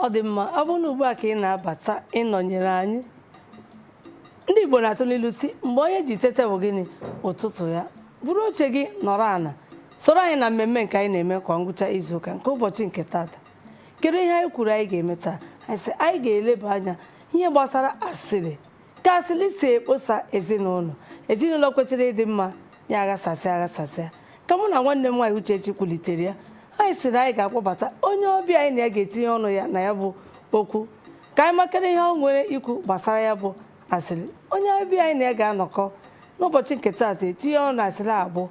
Ọ dị mma. Ọ bụrụ na ugbu a ka ị na-abata ịnọnyere anyị, ndị Igbo na-atụ n'ilu si mgbe onye ji tete bụ gịnị ụtụtụ ya. Buru oche gị nọrọ ala, soro anyị na mmemme nke anyị na-eme kwa ngwụcha izuụka. Nke ụbọchị nke tata, kedu ihe anyị kwuru anyị ga-eme taa? Anyị sị anyị ga-eleba anya ihe gbasara asịrị, ka asịrị si ekposa ezinụlọ. Ezinụlọ kwesịrị ịdị mma ya aghasasịa aghasasịa. Ka mụ na nwanne m nwaanyị Uchechi kwulitere ya, anyị sịrị anyị ga-akpọbata onye ọbịa anyị na ya ga-etinye ọnụ ya na ya bụ okwu, ka anyị makere ihe ọ nwere ikwu gbasara ya bụ asịrị. Onye ọbịa anyị na ya ga-anọkọ n'ụbọchị nke taata etinye ọnụ na asịrị a bụ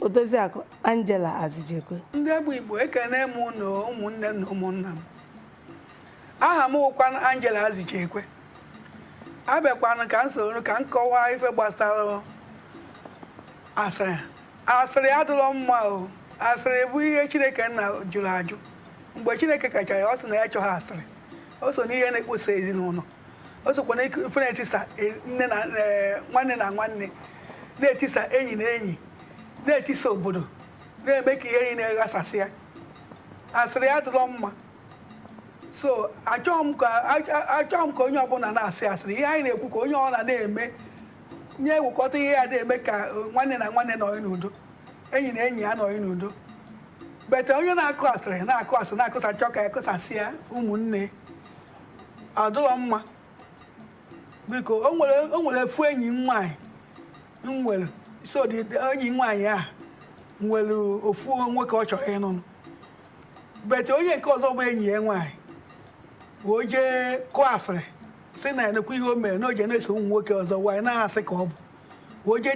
Odoziakụ Angela Azijekwe. Ndị bụ Igbo, ekene m unu, ụmụnne na ụmụnna m. Aha m wụkwa Angela Azijekwe. Abịakwanụ ka m soro ka m kọwaa ife gbasara asịrị. Asịrị adịrọ mma o. Asịrị bụ ihe Chineke nna jụrụ ajụ. Mgbe Chineke kachara, ọ sị na ya chọghị asịrị. O so n'ihe na-ekposa ezinụlọ, o sokwa na ife na-etisa nne na nwanne na nwanne, na-etisa enyi na enyi, na-etisa obodo, na-eme ka ihe niile ghasasịa. Asịrị adịrọ mma. So achọghị m ka onye ọbụla na-asị asịrị. Ihe anyị na-ekwu, ka onye ọbụla na-eme nye ewekọta ihe ya na-eme ka nwanne na nwanne nọrọ n'udo, enyi na enyi ya nọrọ n'udo. Bete onye na-akụ asịrị, na-akụ asịrị, na-akụsa, chọ ka ya kụsasịa ụmụnne, adịrọ mma. Biko, o nwere efu enyi m nwaanyị m nwere. So the enyi m nwaanyị a nwere ofu nwoke ọ chọrọ ịnụ, bete onye nke ọzọ bụ enyi ya nwaanyị wee jee kụọ asịrị, sị na enekwa ihe o mere, na o je na-eso ụmụ nwoke ọzọ. Nwaanyị na-asị ka ọ bụ wee jee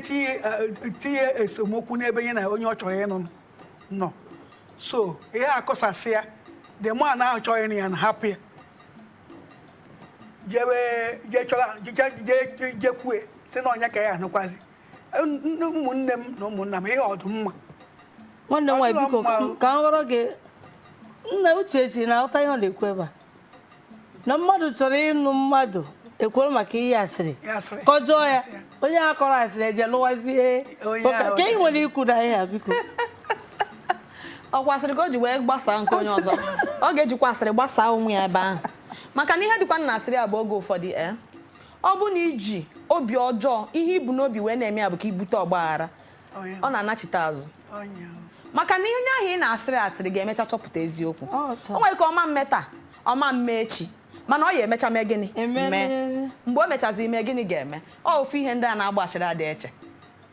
tinye esemokwu n'ebe ya na onye ọ chọrọ ịnụ nọ. So ihe akọsasị ya, the man ahụ chọrọ ịnụ ya na hapụ ya, jebe jee chọrọ jee jekwue, sị na ọnya ka ya anụkwazi. Ụmụnne m na ụmụnna m, ihe ọdụ mma. Nwanne m nwaanyị, Ọ dịrọ biko, mma o. ka m ghọrọ gị. Nna Uchechi na-aghọta ihe ọ na-ekwu ebe a, na mmadụ chọrọ ịnụ mmadụ, ekworo maka ihe asịrị Ya asịrị. kọjọọ ya, onye a kọrọ asịrị eje lụwazie. Onye ahụ. Ka ị nwere ikwu na ihe a, biko? Ọkwa asịrị ka o ji wee gbasaa nke onye ọzọ, ọ ga-ejikwa asịrị gbasaa onwe ya ebe ahụ, maka na ihe dịkwa na asịrị a bụ oge ụfọdụ ọ bụ na iji obi ọjọọ, ihe ibu n'obi wee na-eme ya bụ ka ibute ọgbaghara. Onye Ọ na-anachite azụ, onye maka na ihe onye ahụ ị na-asịrị asịrị ga-emecha chọpụta eziokwu. Ọ taa. O nwere ike ọma mme taa, ọma mme echi, mana ọ ya emecha mee gịnị? Eme. Mee. Mgbe o mechazi ime, gịnị ga-eme? Ọ ofu ihe ndị a na-agba asịrị adị eche.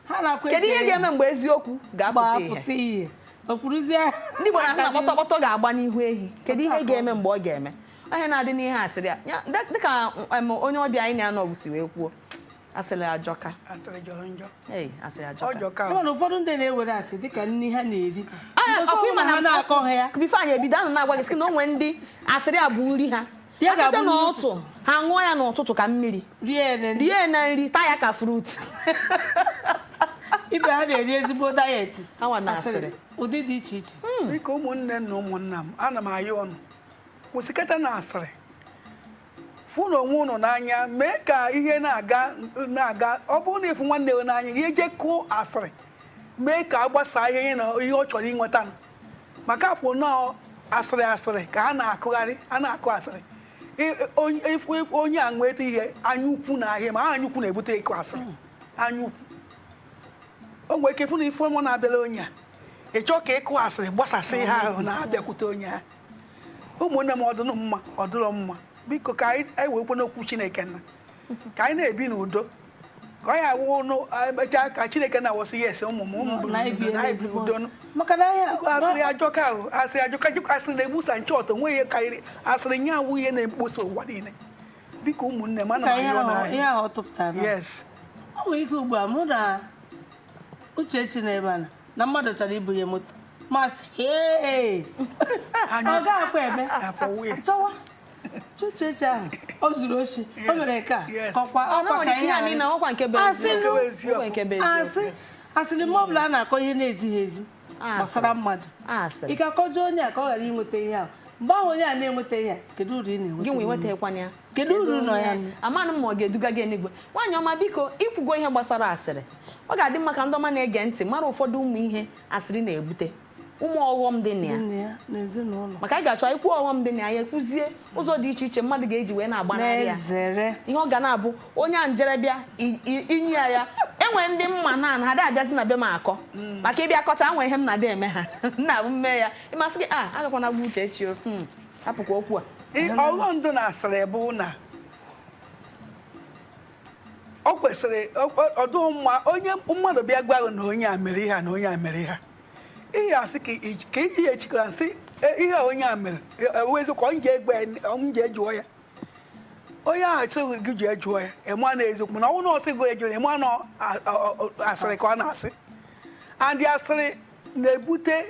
Ha na-akwa Kedu ihe eche. ga-eme mgbe eziokwu ga-apụta ihe? Gbapụta ihe okpuruzie. Ndị Igbo na-asị na kpọtọkpọtọ ga-agba n'ihu ehi. Kedu ihe ga-eme mgbe ọ ga-eme? Ihe na-adị n'ihe asịrị a ya, dịka onye ọbịa anyị na-anọ si wee kwuo, asịrị ajọka. Asịrị jọrọ njọ. Ei, asịrị Ọ ajọka. jọka. Mana ụfọdụ ndị na-ewere asị dịka nri ha na-eri. Ah, Mbọsị ọkwa ịma ọbụla na ha na-akọ ha ya. Before anyị ebido ahụ, na-agwa gị sị na o nwee ndị asịrị a bụ nri ha. Ya Ha tete ga-abụ nri. N'ụtụ, ha ṅụọ ya n'ụtụtụ ka mmiri. Rie na nri. Rie na nri, taa ya ka fruit. Ibe ha na-eri ezigbo diet. Ha nwa na asịrị. Ụdị dị iche iche. Biko, ụmụnne na ụmụnna m, ana m ayọ ọnụ, kwụsịkata na asịrị. Fụ na onwe unu n'anya, mee ka ihe na-aga na-aga. Ọ bụrụ na ịfụ nwanne gị n'anya, ihe je kụọ asịrị mee ka a gbasaa ihe na ihe ọ chọrọ inweta, maka afọ nọọ asịrị asịrị ka a na-akụgharị, a na-akụ asịrị. Ịfụ onye a nweta ihe, anya ukwu na ahịa, ma anya ukwu na-ebute ịkụ asịrị. Anya ukwu, o nwere ike ịfụ na ife ọma na-abịala onye a, ị chọọ ka ịkụ asịrị gbasasị ihe ahụ na-abịakwute onye ahụ. Ụmụnne m, ọdụnụ mma, ọdụrọ mma. Biko, ka anyị ewekwe n'okwu Chineke nna, ka anyị na-ebi n'udo, ka ọ ya awụ emechaa ka Chineke na-awụsị, "Yes, ụmụ m, ụmụ m." Na anyị na anyị bi ezigbo n'udo. Maka na ahịa. Biko, asịrị ajọka ahụ, asịrị ajọka jikwa. Asịrị na-egbusa nchọọtụ onwe ihe karịrị asịrị nye awụ ihe na-ekposa ụwa niile. Biko, ụmụnne m, ana m Ka ihe ayọ ahụ n'anyị. Ihe ahụ ọ tụpụtara na Yes. O nwere ike ugbu a, mụ na Uchechi na ebe a na mmadụ chọrọ ibunye moto, masị hee, ọ ga-akwa eme. Afọ wuye. Chọwa Uchechi ahụ, o zuru oshi, o mere nke a. Ọkwa Ọ na ọkwa nwere ka ike ihe a niile ọkwa nke bụ Asị eziokwu. nụ. Eziokwu. Ọkwa nke bụ eziokwu. Asị asịrị, mgbe ọbụla a na-akọ ihe na-ezighị ezi gbasara mmadụ, Asịrị. ị ga-akọjọ onye a ka ọ ghara inweta ihe ahụ. Mgbe ahụ onye a na-enweta ihe a, kedu uru ị na-enweta? Gị nwe nwetaghịkwana ya. Kedu uru nọ ya? Amanụ m ma ọ ga-eduga gị eluigwe. Nwaanyị ọma, biko, ikwugo ihe gbasara asịrị, ọ ga-adị mma ka ndị ọma na-ege ntị mara ụfọdụ ụmụ ihe asịrị na-ebute. Ụmụ ọghọm dị na ya. Dị na ya n'ezinụlọ. Maka anyị ga-achọ ikwu ọghọm dị na ya, ekwuzie ụzọ dị iche iche mmadụ ga-eji wee na-agbanarị ya. Na-ezere. Ihe ọ ga na-abụ onye a njere bịa inye ya ya enwe ndị mma na ha da abịazi na be m akọ maka ịbịa kọcha anwe ihe m na-adị eme ha nna m mee ya ịmasị gị a agakwana gwa uche echi o. Hapụkwa okwu a. Ọghọm dị na asịrị bụ na ọ kwesịrị ọdụ mma onye mmadụ bịa gwa gị na onye a mere ihe a na onye a mere ihe a, ihe asị ka ihe echikọrọ nsị ihe a onye a mere ewu eziokwu, ọ m ji ejụọ ya, onye ahụ sịghị gị ji ejụọ ya, ịma na eziokwu, mana ọ bụrụ na ọ sị gị ejụrụ, ịma na asịrị ka ọ na-asị. And asịrị na-ebute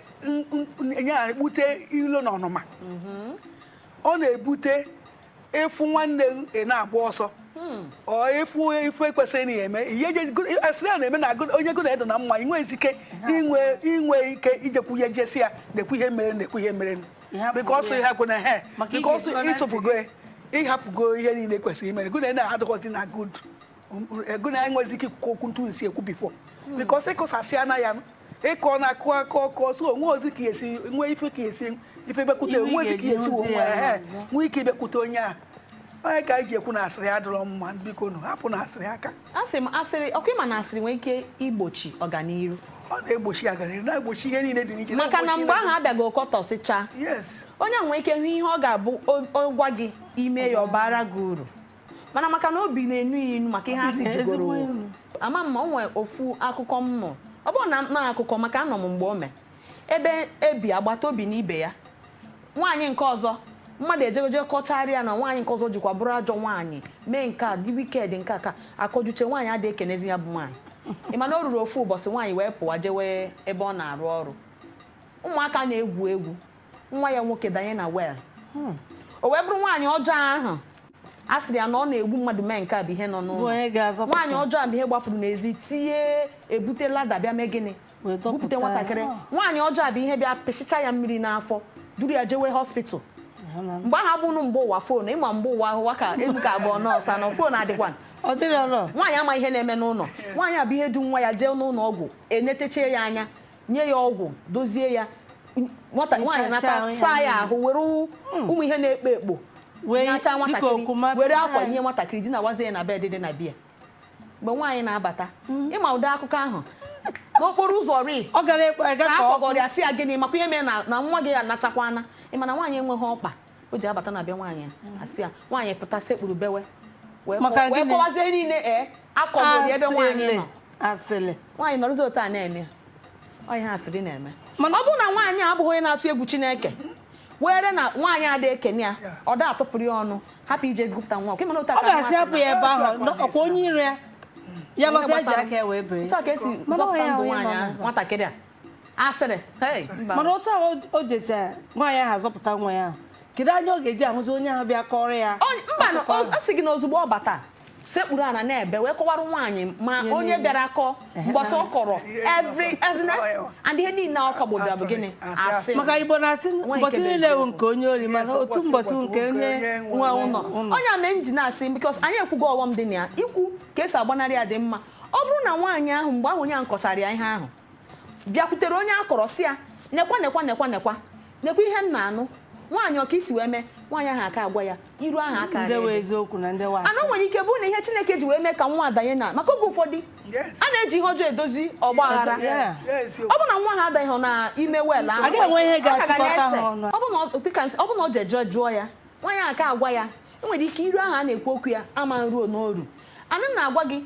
na-ebute ilo na ọnụma, ọ na-ebute ịfụ nwanne ị na-agba ọsọ, ọ ịfụ ife ekwesịghị na ya eme ihe asịrị a na-eme na onye go na-edo na mma inwe ike inwe ike ijekwu ya jesi ya na-ekwu ihe mere na-ekwu ihe mere because ya. ihe kwụ na he Maka ị because ga-esi na ịtụfugo ya, ịhapụgo ihe niile kwesịrị imere gụ na na-adịghọzi na good ego na enwezi ike ikwu okwu ntụ nsi ekwu before because ịkụsasịa na ya ịkọ na akụ akụ ọkụ so onwe ozi ka esi nwee ife ka esi ife bekwute Iwe ị onwe ozi ka ga-eji esi hụzi onwe ya ehe ọzọ. nwee ike ịbịakwute onye a. Onye ka anyị ji ekwu na asịrị adịrọ mma, biko nụ hapụ na asịrị aka. Asị m asịrị ọkwa ịma na asịrị nwere ike igbochi ọganiru. Ọ na-egbochi aganiru, na-egbochi ihe niile dị n'iche, maka na na-egbochi mgbe ihe ahụ abịaghị ụkọtọsịcha yes onye a nwere ike hụ ihe ọ ga-abụ ọ gwa gị ime ya ọ bara gị uru, mana maka na obi na-enu ya inu maka ihe asị Obi jigoro na-ezigbo inu. Ama m ma o nwee ofu akụkọ m nụ, ọ bụrụ na na akụkọ maka anọ m mgbe o mee ebe ebi agbata obi na ibe ya, nwaanyị nke ọzọ mmadụ ejegoje kọcharịa na nwaanyị nke ọzọ jikwa bụrụ ajọ nwaanyị mee nke a dị wiked nke a ka akọjuche nwaanyị adịghị ekenezi ya bụ nwaanyị. Ị ma na o ruru ofu ụbọchị nwaanyị wee pụwa jewe ebe ọ na-arụ ọrụ, ụmụaka na-egwu egwu, nwa ya nwoke danye na wel, o wee bụrụ nwaanyị ọjọọ ahụ a sịrị ya na ọ na-egbu mmadụ mee nke a bụ ihe nọ Bụ onye n'ụlọ. ga-azọpụta. Nwaanyị ọjọọ a bụ ihe gbapụrụ n'ezi tinye ebute lada bịa mee gịnị Wee dọpụta bupute ya. nwatakịrị. Nwaanyị ọjọọ a bụ ihe bịa pịsịcha ya mmiri n'afọ duru ya jewe hospital. Mgbe ahụ abụnụ mgbe ụwa foonu ịma mgbe ụwa ahụwa ka elu ka abụọ nọọsụ anọ foonu adịkwa. Ọ dịrị ọnụ. Nwaanyị ama ihe na-eme n'ụlọ. Nwaanyị a bụ ihe du nwa ya jee n'ụlọ ọgwụ enetechie ya anya nye ya ọgwụ dozie ya nwata nwaanyị nata ahụ ya saa ya niile. ahụ were ụmụ ihe na-ekpo ekpo Wee nyacha dịka nwatakịrị okwuma were akwa pịa. nye nwatakịrị dinawazie ya na bed dị na biya. Mgbe nwaanyị na-abata ịma ụdị akụkọ ahụ n'okporo ụzọ ri Ọ gara ekpo ka aga ka a ọkụ. kpọgọrọ ya sị ya gịnị makwa ihe mere na nwa gị anachakwana. Ị ma na nwaanyị enweghị ọkpa o ji abata na be nwaanyị a, asị ya nwaanyị pụta sekpuru bewe wee Maka wee gịnị? kọwazie niile e akọgoro ebe nwaanyị nọ. Asịlị. Nwaanyị nọrọzi otu a na-eme ya. Ọ ihe asịrị na-eme. Mana- ọ bụrụ na nwaanyị a abụghị onye na-atụ egwu Chineke were na nwaanyị ada ekene ya ọ da atụpụrụ ya ọnụ hapụ ije gụpụta nwa ọkwa. Ịma na otu a Ọ ka ga-asị nwa hapụ ya ebe ahụ ọkwa onye iro ya ya Onye lọta eji gbasara- aka ya wee bee. Otu a ka esi Mana ọ zọpụta ya ndụ onye nwaanyị nọ ahụ, n'ebe a. nwatakịrị a asịrị hey, mba. Mana otu ahụ o jecha nwaanyị ahụ azọpụta nwa ya ahụ, kedu anya ọ ga-eji ahụzi onye ahụ bịa kọrọ ya Mba na akụkọ ahụ? ọ sị gị na ozugbo ọ bata sekpuru ana na-ebe wee kọwara nwaanyị ma Ihe onye niile. bịara akọ mbọsị ọ kọrọ every ezina and ihe niile ọ kọgbodoro bụ gịnị asị. Maka Igbo na-asị Nwa mbọsị nke bụ niile bụ eziokwu. nke onye ori, mana Yes, otu mbọsị nke onye nwe ụlọ. Onye a mee nji na-asị because anyị ekwugo ọghọm dị na ya, ikwu ka esi agbanarị ya dị mma. Ọ bụrụ na nwaanyị ahụ mgbe ahụ onye ahụ kọchara ya ihe ahụ bịakwutere onye a kọrọ sị ya nekwa nekwa nekwa nekwa nekwa ihe m na-anụ nwaanyị ọka isi wee mee nwaanyị ahụ aka agwa ya iru ahụ aka Ndị wee eziokwu na ndị wee ana asị. nwere ike bụrụ na ihe Chineke ji wee mee ka nwa adanye na maka oge ụfọdụ Yes. a na-eji ihe ọjọọ edozi ọgba aghara. Yes, yes, Ọ bụ na nwa ha adaghị na ime wel ahụ Agaghị enwe ihe ọ ka ga ga-achịkọta na-ese. ha ọnụ. Ọ bụ na ọ bụ na ọ je jụọ ya nwaanyị aka agwa ya enwere ike iru ahụ a na-ekwu okwu ya ama nruo n'oru. Ana m na-agwa gị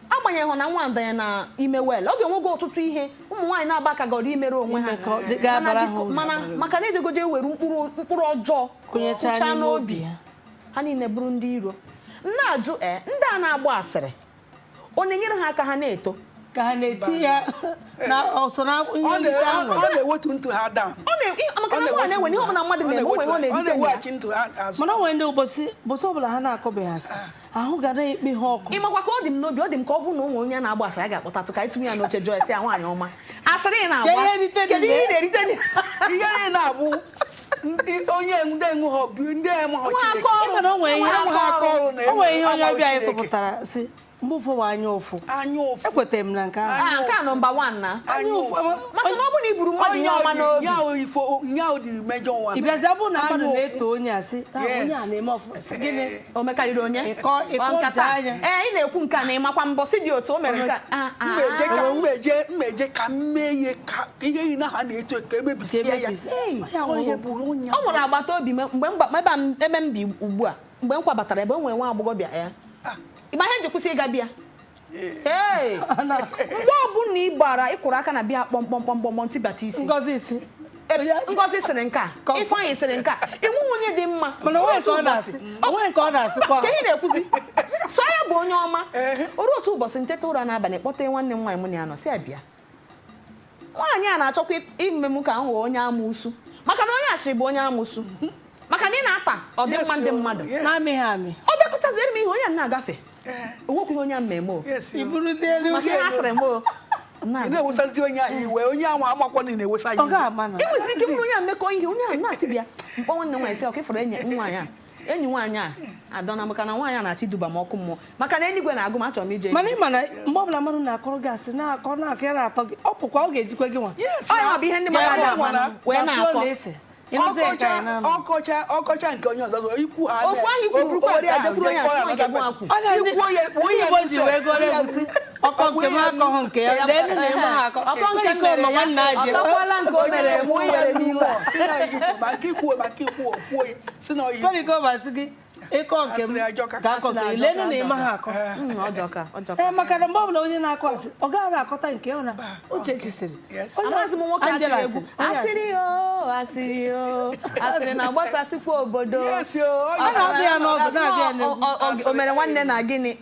agbanyeghị na nwa adanye na ime wel ọ ga-enwego ọtụtụ ihe ụmụ nwaanyị na-agbakagọrọ imere onwe ha Imekọ- dị- ga-abara ha uru. mana maka na ejegoje were mkpụrụ ọjọọ Kụnyechaa kụchaa n'ime n'obi obi ha. ha niile bụrụ ndị iro. M na-ajụ ndị a na-agba asịrị ọ na-enyere ha aka ha na-eto ka ha na-eti ya na ọsọ na ihe Ọ nrite ahụ. na-ewetu ntụ ha down. Ọ maka na nwa na-enwe ihe ọbụla mmadụ na-eme o nwere ihe ọ Ọ na-erite na ya. na-eweghachi ntụ ha azụ. Mana o nwere ndị ụbọchị ụbọchị ọbụla ha na-akọbeghị asị ahụ ga na-ekpe ha ọkụ. Ị makwa ka ọ dị m n'obi, ọ dị m ka ọ bụrụ na o nwere onye na-agba asịrị a ga-akpọtatụ ka anyị tinye ya n'oche jụọ esi ya nwaanyị ọma asịrị ị na-agba Kedu ihe nrite dị kedu ihe ị na ya? na-erite na ya? Ihe niile na-abụ onye ndị enweghị ndị enweghị Nwa Chineke. aka ọrụ. Ịma na o nwere ihe Enweghị aka ọrụ na o nwere ihe onye enweghị ọbịa anyị Chineke. tụpụtara si Mgbe ụfụ bụ anya ụfụ. Anya ụfụ. Ekwetara m na nke ahụ. Ah, nke a nọmba 1 na Anya ụfụ. Maka na ọ bụrụ na i buru mmadụ ihe ọma n'obi. Nyawo dị mejọ nwa. Ị bịazi abụ na mmadụ Anya ụfụ. na-eto onye a sị, "Ah, Yes. onye a na-eme ọfụma." Sị gịnị? O mekarịrị onye. Ịkọ Ọ nkata. jaa anya. Ee, ị na-ekwu nke a na ịmakwa mbọsị dị otu o mere nke a. Ah, ah, Mmeje ka mmeje mmeje ka mmee ihe ka ihe yi na ha na-eto ka emebisie Ka ya. emebisie. Ya Onye nwụrụ. bụ onye. O nwere agbata obi m mgbe m gba- ebe a m- ebe m bi ugbu a, mgbe m kwabatara ebe o nwere nwa agbọghọbịa ya. Ịma ihe nji kwụsị ịga bịa. Ee, mgbe ọbụla ị gbara ịkụrụ aka na bịa kpọmkpọmkpọmkpọm tibata isi. Ngozi isi. Ngozi sịrị nke a, Ifeanyị sịrị nke a, ịnweghị onye dị mma. Mana onwe nke ọ Otu na-asị. ụbọchị- Onwe nke ọ na-asịkwa. Ka ihe na-ekwuzi sọ ya bụ onye ọma. O ruo otu ụbọchị nteta ụra n'abalị, kpọta nwanne m nwaanyị mụ na ya nọ, sị ya bịa. Nwaanyị a na-achọkwa ime m ka m ghọọ onye amụsụ, maka na onye asịrị bụ onye amụsụ, maka na ị na-ata ọdịmma ndị mmadụ. Yes. Na-amịghị amị. Ọ bịakọtaziere m ihe onye a na-agafe, onwekwa ihe onye a mmemme o. Yes, I buruzie elu. Maka ihe asịrị m o. Ị na-ewesazi onye ahụ iwe, onye ahụ amakwa na ị na-ewesa ya Ọ iwe. ga-ama na. Ị nwesịrị ike bụrụ onye a mmekọ ihe onye ahụ na-asị bịa mkpọ nwanne m nwaanyị sị ọka ịfọrọ enyi nwaanyị a, enyi nwaanyị a adọna, maka na nwaanyị a na-achọ iduba m ọkụ mmụọ, maka na eluigwe na-agụ m, achọrọ m ije. Mana ị ma na mgbe ọbụla mmadụ na-akọrọ gị asị, na-akọ na-akọ, ya na-atọ gị, ọ pụkwa ọ ga-ejikwa gị nwa. Yes. Ọ ya bụ ihe ndị mmadụ Ya na-ama nwa. wee na-akọ. Ọkọcha ọkọcha ọkọcha nke onye ọzọ ikwu ha. Ofu ahụ ikwuru, o were ya jekwuru onye asị, nwa nke gị nwa kwuru. Ikwuo ya, kwuo ya. Igbo ji wee gụọrọ egwusi ọkọ nke m akọghị nke ya, lee nụ na ịma ha akọ. Ọkọ nke m Ike mere ma ya, nwanne anyị ji. ọkọkwala nke o mere mụ Kwuo ya were n'ime n'iwe. ọ, si na iyi ma nke ikwuo ma nke ikwuo kwuo ya si na oyi. Kọrịkọba sị gị ịkọ nke m Asịrị ajọka. ga-akọ nke gị, lee nụ na ịma ha akọ. Ọjọka ọjọka. Ee, maka na mgbe ọbụla onye na-akọ asị, ọ gaghị akọta nke ọ na Uchechi sịrị. Yes. Onye Amaghịzị m nwoke Angela atụrụ egwu sịrị, onye asịrị. Asịrị o, asịrị o, asịrị na-agbasasịkwa obodo. Yes, o, ọ A na-agụ ya n'ọzọ, na-agụ ya n'egwu. O mere nwanne na gịnị?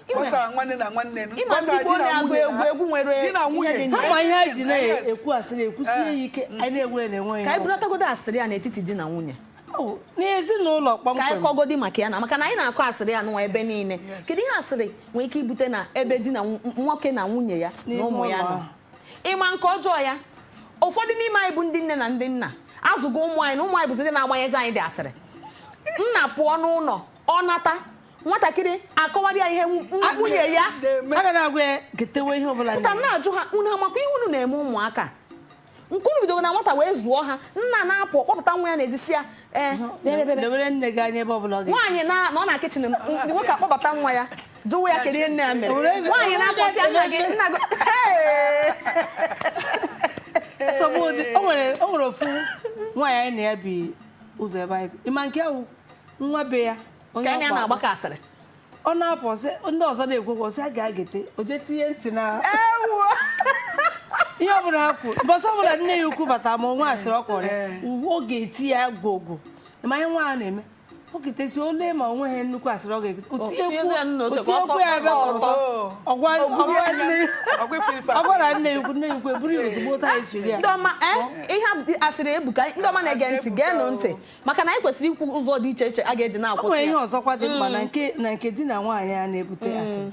Gbasara nwanne na nwanne. Ịma ndị gboo na-agụ egwu, egwu nwere di na nwunye. ihe dị na Ha ma ihe anyị ji Yes. na-ekwu asịrị, ekwusie ya ike, anyị na-enwe na-enwe Ka anyị buratagodo asịrị a n'etiti di na nwunye. N'ezinụlọ Ka anyị kpọmkwem. kọgodi maka ya, na maka na anyị na-akọ asịrị ya nụnwa ebe niile. Yes. Kedu ihe asịrị nwere ike ibute na ebe di na nwoke na nwunye ya na N'ime ụmụ ya ụlọ nọ? ahụ. Ịma nke ọjọọ ya, ụfọdụ n'ime anyị bụ ndị nne na ndị nna azụgo ụmụ anyị, na ụmụ anyị bụzi ndị na-agbanyezi anyị dị asịrị. Nna pụọ n'ụlọ, ọ nata, nwatakịrị akọwara ya ihe nwunye ya. Na-eme. A ga na-agwa ya getewe ihe ọbụla. Nta na-ajụ ha, unu amakwa ihe unu na-eme ụmụaka nke unu bidoro na nwata wee zụọ ha? Nna na-apụ, kpọpụta nwa ya n'ezi ya, ee, bịa, bịa, bịa, bịa. Lewere nne gị anya ebe ọbụla ọ ga. Nwaanyị na nọ na kichin, nwoke akpọbata nwa ya, jụwa ya kedu ihe nne ya mere. Nwaanyị na-akpọsị nna gị, nna gị. Hey! Nsogbu ụdị o nwere ofu nwaanyị anyị na ya bi ụzọ ebe anyị bi, ịma nke ahụ nwa be ya onye Ka anyị ọkwa na-agbakọ asịrị. Ọ na-apụ, ọsị ndị ọzọ na-ekwu ọsị a ga-agete o jee tinye ntị na Ewo! ihe ọbụla ha kwuru. Mbọsị ọbụla nne ya ukwu bata ma onwe asịrị ọ kọrọ ya, ọ ga-eti ya gwogwo. Ịma ihe nwa a na-eme, ọ ga-etesi ole ma onwe ha nnukwu asịrị ọ ga-egete o tinyezie ya nnu ose ka ọ tinyekwu ya ebe tọọ ọ tọrọ. Ọ gwara nne ya ukwu, nne ya ukwu eburu ya ozugbo taa esiri ya. Ndị ọma, ee, ihe asịrị ebuka. Ndị ọma na-ege ntị, geenụ ntị, maka na anyị kwesịrị ikwu ụzọ dị iche iche a ga-eji O na-akwụsị nwere ihe ya. ọzọkwa dị mkpa na nke di na nwaanyị a na-ebute asịrị.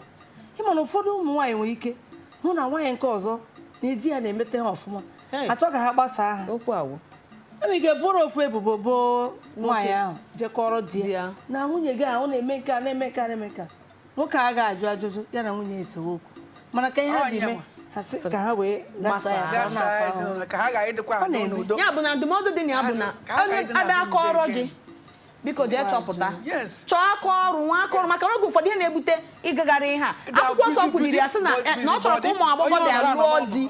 Ịma na ụfọdụ ụmụ nwaanyị nwere ike hụ na nwaanyị nke ọzọ na di ya na-emete ha ọfụma, Hey. achọ ka ha gbasaa ha. Okwu awụ. Enwere ike bụrụ ofu ebubo boo nwaanyị ahụ jekọrọ di Di ya ya. na nwunye gị ahụ na-eme nke a, na-eme nke a, na-eme nke a. Nwoke a ga-ajụ ajụjụ, ya na nwunye esewe okwu, mana ka ihe ha ji Ọ mee nyanwa. ha sị ka ha wee gbasaa ya, ka ọ Gasa na-akọ ahụ. ezinụlọ ka ha ghara ịdịkwa Ọ adị na-eme. n'udo. Ya bụ na ndụmọdụ dị na ya bụ na Ka ha onye ga-adị na abịa ndụ akọrọ nke. gị, biko jee chọpụta. Yes. Chọọ aka ọrụ, nwa aka ọrụ, maka na oge ụfọdụ ihe na-ebute ịgagharị ihe a, akwụkwọ nsọ kwuliri ya sị na na ọ chọrọ ka ụmụ agbọghọbịa lụọ di,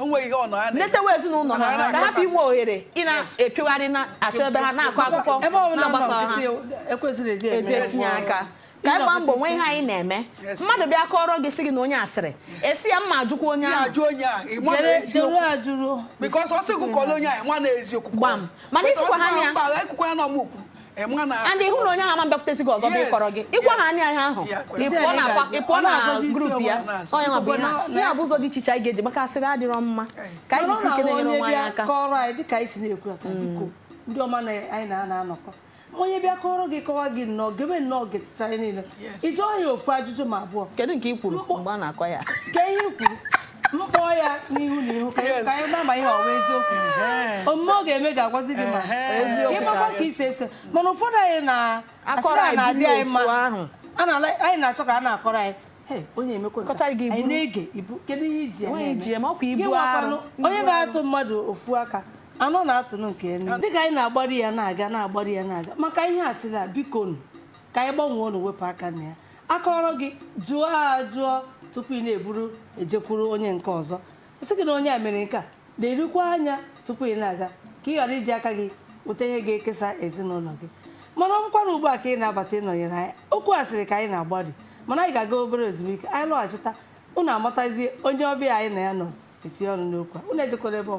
netewe ezinụlọ ha, ka hapụ inwe ohere ị na-epiogharị na-achọ ebe ha na-akọ akụkọ Ebe ọ bụla nọ na-agbasa ha. nkịtị ekwesịrị ezi eme. Eji etinye aka ka anyị gbaa mbọ nwee ihe anyị na-eme. Yes. Mmadụ bịa kọrọ gị sị gị na onye asịrị esi ya mma, ajụkwa onye ahụ. Ajụ onye a, ị ma na Jere eziokwu. jere ajụrụ. Because ọ sị gị kọọrọ onye a, ị ma na eziokwu. Gbam. Mana But ọ isikwa sị ha na anya. mba, ekwukwana na ọmụ kwuru. Ị ma na And ịhụ na onye ahụ ama mbịakwutezi gị ọzọ bụ Yes. ịkọrọ gị ịgwa ha anya ihe ahụ, Yeah, ị pụọ na akwa, ị pụọ na Ọ na-azọzi isi grup ya. onwe ya. Onye nwa bụ ihe a. Na- Ihe a bụ ụzọ dị iche iche anyị ga-eji, maka asịrị adịrọ mma, ka anyị Mana ọ jisi ike na-ahụ na-enyere onye onwe anyị bịa aka. kọrọ anyị dịka anyị si na-ekwu ata, biko ndị ọma na anyị na-ana anọkọ, onye bịa kọrọ gị kọwa gị nnọọ, gebe nnọọ gechicha anyị niile. Yes. Ị jụọ ya ofu ajụjụ ma abụọ. Kedu nke ị kwuru mgbe a na-akọ ya? Ke ihe i kwuru mkpọọ ya n'ihu na ihu ka Yes. ka anyị ma ihe ọwa eziokwu. Omume ọ ga-eme ga-agwazi gị ma Eziokwu. ịmakwa ka isi eso. Mana ụfọdụ anyị na Akọrọ asịrị a anyị na-adị buru anyị mma. otu ahụ. Anyị na-achọ ka a na-akọrọ anyị. Hey, onye emekwa nke a. Kọchara gị Anyị iburu. na-ege ibu, kedu ihe iji ya Enweghị na-eme? iji ya eme, ọkwa ibu Gị nwakwanụ, arụ, ibu onye arụ. na-atụ mmadụ ofu aka anọ na-atụnụ nke elu. Dịka anyị na-agbari ya na-aga, na-agbari ya na-aga, maka ihe asịrị a, biko nụ, ka anyị gbanwee ụnụ, wepụ aka na ya. Akọrọ gị, jụọ ajụọ tupu ị na-eburu ejekwuru onye nke ọzọ, sị gị na onye a mere nke a. Na-erikwa anya tupu ị na-aga, ka ị ghara iji aka gị weta ihe ga-ekesa ezinụlọ gị. Mana ọ bụkwa na ugbu a ka ị na-abata ịnọnyere anyị, okwu asịrị ka anyị na-agbari, mana anyị ga-aga obere ezumike. Anyị lọghachita, unu amatazie onye ọbịa anyị na ya nọ etinye ọnụ n'okwu a. Unu ejekwala ebe ọ bụla.